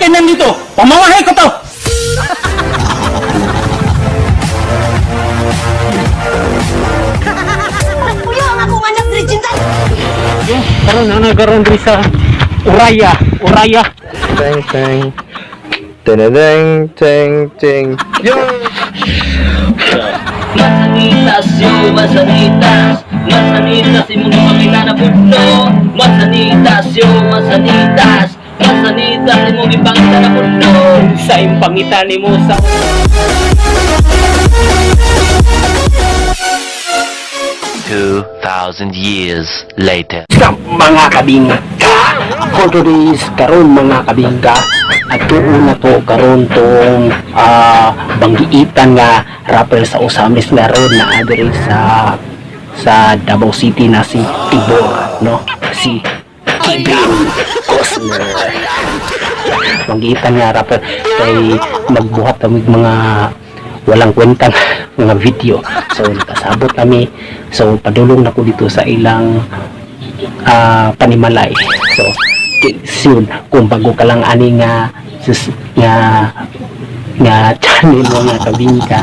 Kaya nandito, pamamahay ko to! Kuya, ang akong anak diri cinta. Karon na karon diri sa Uraya, Uraya. Teng teng. Teng teng teng. Yo! Masanitas yo, masanitas. Masanitas, imong gipangita na pudno. Masanitas yo, masanitas. Masanitas, imong gipangita na pudno. Sa impangita nimo sa 2,000 years later. Sa mga kabingka. For today's karon, mga kabingka, at tuon na to karon tong banggiitan nga rapper sa Osamis nga road na diri sa Davao City na si Tibor, no, si Kevin Costner, banggiitan nga rapper, kay magbuhat kami mga walang kwentang mga video. So nakasabot kami, so padulong na ko dito sa ilang panimalay. So, soon, kung bago ka lang ani nga nga nga channel, mga kabingka,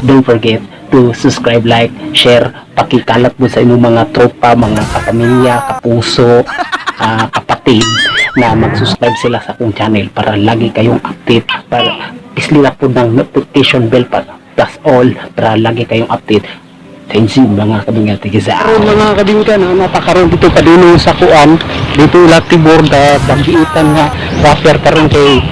don't forget to subscribe, like, share, pakikalat mo sa inyong mga tropa, mga kapamilya, kapuso, kapatid na mag-subscribe sila sa akong channel para lagi kayong update, para isli po ng notification bell pa plus all para lagi kayong update. Thank you, mga kabingka. Tigisa mga kabingka na napakaroon dito padulong sa kuan dito Latibor da banggiitan nga rapper karon kay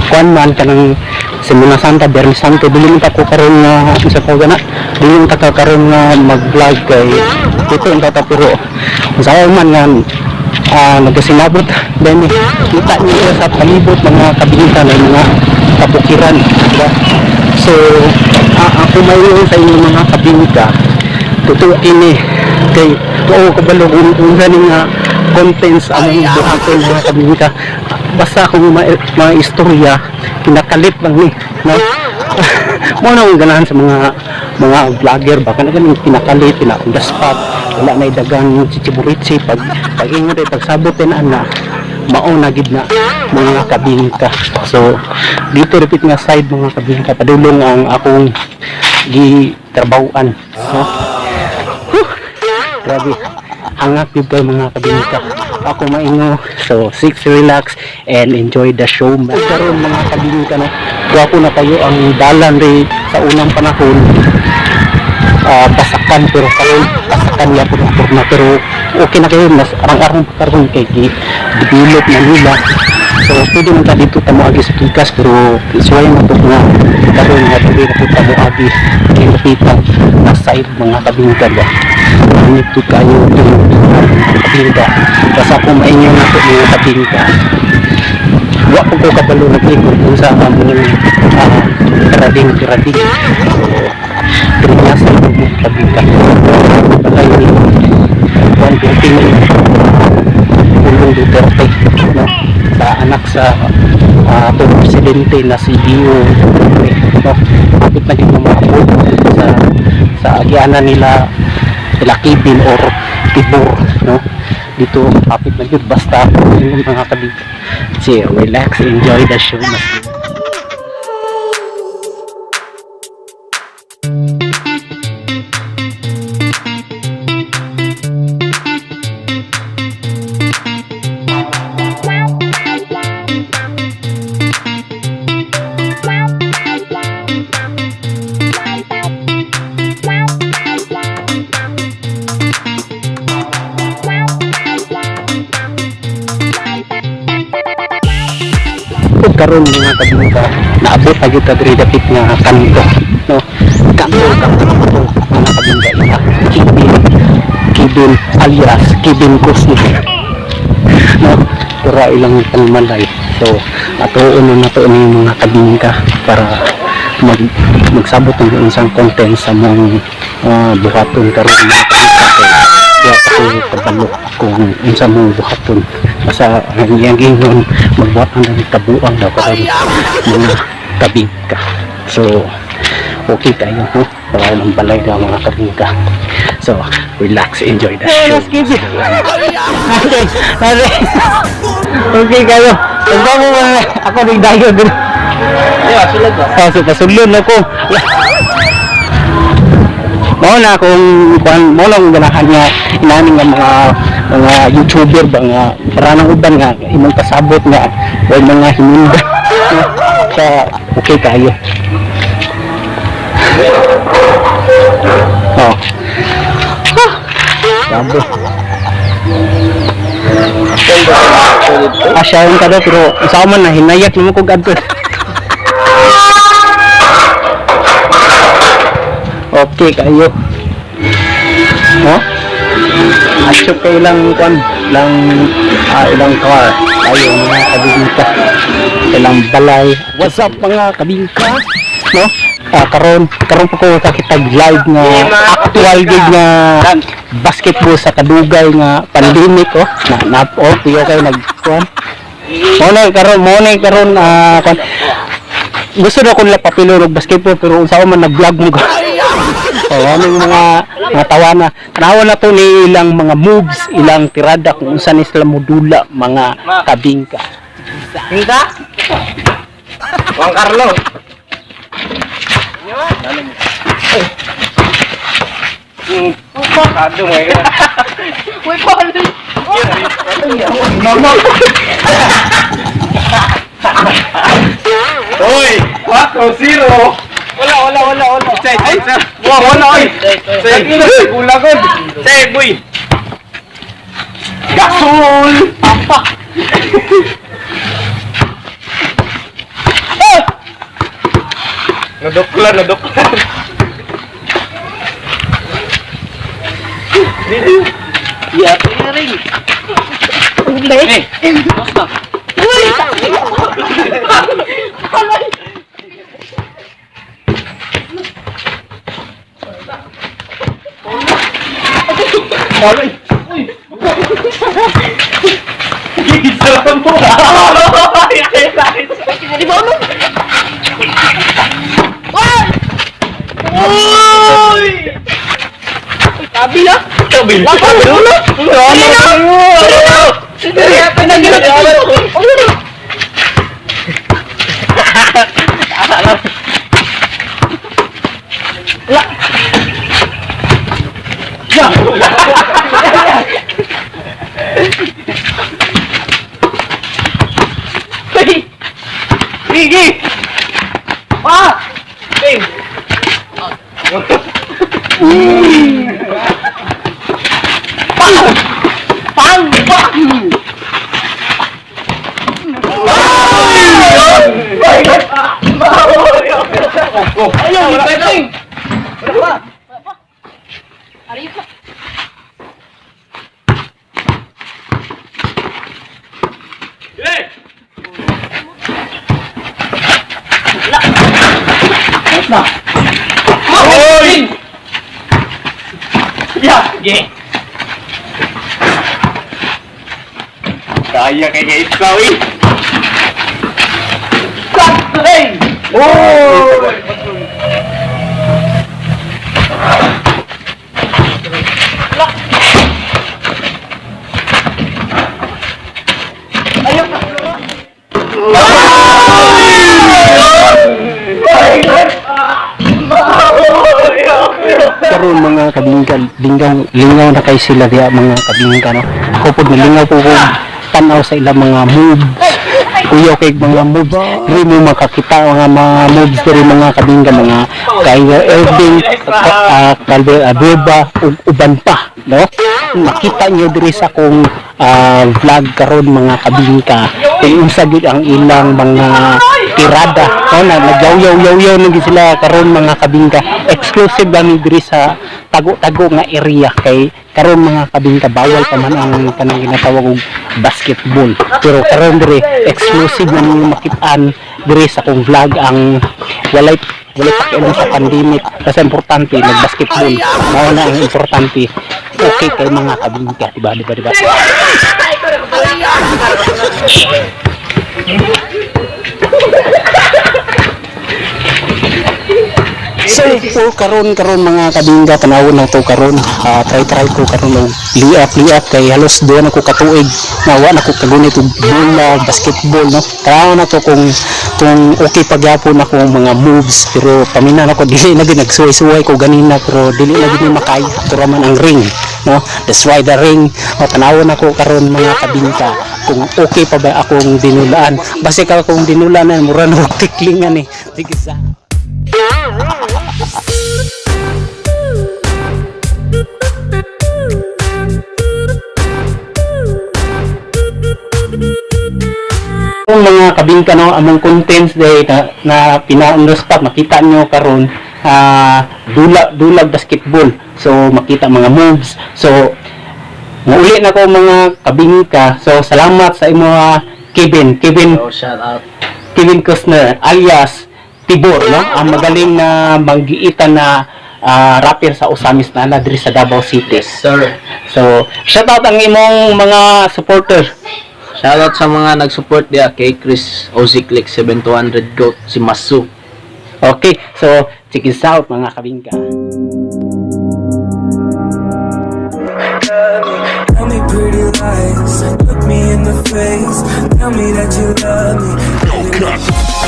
kuan man kanang Semana Santa, Biyernes Santo, dili man ta ko karon nga isa ko gana, dili man ta ka karon nga mag-vlog kay dito ang tata, pero unsa man nga nagasinabot. Then kita niyo sa palibot, mga kabingka, na mga kabukiran, diba? So ako mayon sa inyong mga kabingka, totoo kini kay oo kabalo kung unsa ni nga contents ang buhaton, mga kabingka. Basta kung mga istorya kinakalit lang ni, no? Mo na akong ganahan sa mga vlogger ba kana ganing kinakalit, pina on the spot, wala na dagang chichiburitsi. Pag pag-ingon ay pagsabot din ana, mao na gid na, mga kabingka. So dito repeat nga side, mga kabingka, padulong ang akong gitrabahoan, no? Whew! Grabe, hangak yun kayo, mga kabingka. Ako maingo, so six, relax and enjoy the show man. Karon, mga kabingka, no, gwapo na kayo ang dalan ri sa unang panahon, basakan, pero karon basakan ya pud na, pero okay na kayo, mas arang-arang pa karon kay gi develop na nila. So pwede man ta dito ta moagi sa Kikas, pero suway na to nga karon nga dili na ta moagi kay lapitan na side, mga kabingka ba. Nito kayo dun, mga kabingka. Basta kung mainyo na to, mga kabingka, wa ko kabalo nag-ikot kung sa among rading rading. So diri sa mga kabingka, patay ni 150 ni Pulong Duterte, no, sa anak sa atong presidente na si Dio Duterte, no? Kapit na gid maabot sa agianan nila nila Kevin or Tibor, no? Dito kapit na gyud. Basta yung mga kabig, chill, relax, enjoy the show. Mas ug karon, mga kabingka, naabot na gyud ta diri dapit nga kanto, no, kanto kanto kanto, mga kabingka, ila Kevin Kevin alias Kevin Costner, no, pero ilang pangmalay. So atuon na nato ni, mga kabingka, para magsabot ng unsang content sa mong buhaton karon, mga kabingka, kay kaya pa ko kabalo kung unsa mong buhaton. Basta ang iyang ingon, magbuhat ang ng kabuang daw karon, mga kabingka. So Okay kayo, no? Wala ng balay na, mga kabingka. So, relax, enjoy the show. Okay kayo. Pagba mo mga ako rin dayo din. Yeah, sulod ba? Oh, so pasulod na ko. Mao na kung kuan mo lang ganahan nga inani nga mga YouTuber ba nga para nang uban nga imong pasabot nga way mga hinunda. Sa okay kayo. Oh. Grabe. Asyawon ka daw pero isa man na hinayak nimo kog adto. Okay kayo. No? Asyok kay ilang kwan, ilang ilang car. Tayo mga kabingka. Ilang balay. What's up, mga kabingka? No? Karon karon pa ko kakitag live nga actual gig nga basketball sa kadugay nga pandemic, oh. Na na oh, piyo kayo nag kwan. Mo na karon kwan. Gusto daw ko nila papilo og basketball pero unsa man nag-vlog mo ko. So, ano yung mga tawana. Tanawa na to ni ilang mga moves, ilang tirada kung unsa ni sila modula, mga kabingka. Hinta? Juan Carlo. Kado mo eh. Uy, Paul! Mama. Hoy, 4-0. Wala, wala, wala, wala. Say, say, say. Wah, wala oy. Say, gulagod. Say, boy. Gasol. Pampak. Naduklan, naduklan. Yeah, ring. Eh, Aray! Isa mo! Di ba mo? Uy! Tabi na! Tabi! Gigi! Ah! Pang! Pang! Ayun, pwede! Hoy! Ya! Ge! Kaya kay kay ikaw eh! Hey! Oh! Karon, mga kabingka, lingaw, lingaw na kay sila diya, mga kabingka, no. Ako pud nalingaw po ko tanaw sa ilang mga moves. Kuya kay mga moves, diri mo makakita mga moves diri, mga kabingka, mga Kyrie Irving, Calvin Abueva ug uban pa, no? Makita niyo diri sa akong vlog karon, mga kabingka, kung unsa gyud ang ilang mga tirada, no? Na nagyaw-yaw-yaw na gyud sila karon, mga kabingka. Exclusive lang ni diri sa tago-tago nga area kay karon, mga kabingka, bawal pa man ang kanang ginatawag og basketball pero karon diri exclusive na ninyo makitaan diri sa akong vlog ang walay pakialam sa pandemic kasi importante nag-basketball. Mao na ang importante. Okay kay mga kabingka, diba, diba, diba? So, for karon karon mga kabingga, tanawon na to karon. Try try ko karon og liap liap kay halos duha na ko katuig na wa na ko kagunit og bola, basketball, no. Tanawon na to kung okay pa gyapon ako mga moves, pero paminaw nako, dili na gid, nagsuway-suway ko ganina pero dili na gid ni makaya. Tura man ang ring, no. That's why the ring. O, tanawon nako karon, mga kabingka, kung okay pa ba akong dinulaan. Basta ka akong dinulaan na mura na og tiklingan eh. Sige sa. Kung mga kabingka, no, among contents day na pina on the spot makita nyo karon, dula dulag basketball, so makita mga moves. So muuli na ko, mga kabingka. So salamat sa imo, Kevin Kevin. Oh, shout out. Kevin Kusner alias Tibor, no, ang magaling na manggiitan na rapper sa Ozamis na diri sa Davao City. Yes, sir. So shout out ang imong mga supporter. Shout out sa mga nag-support diya kay Chris Ozi Click 7200 Goat, si Masu. Okay, so check this out, mga kabingka. Tell me pretty lies, look me in the face. Tell me that you love me.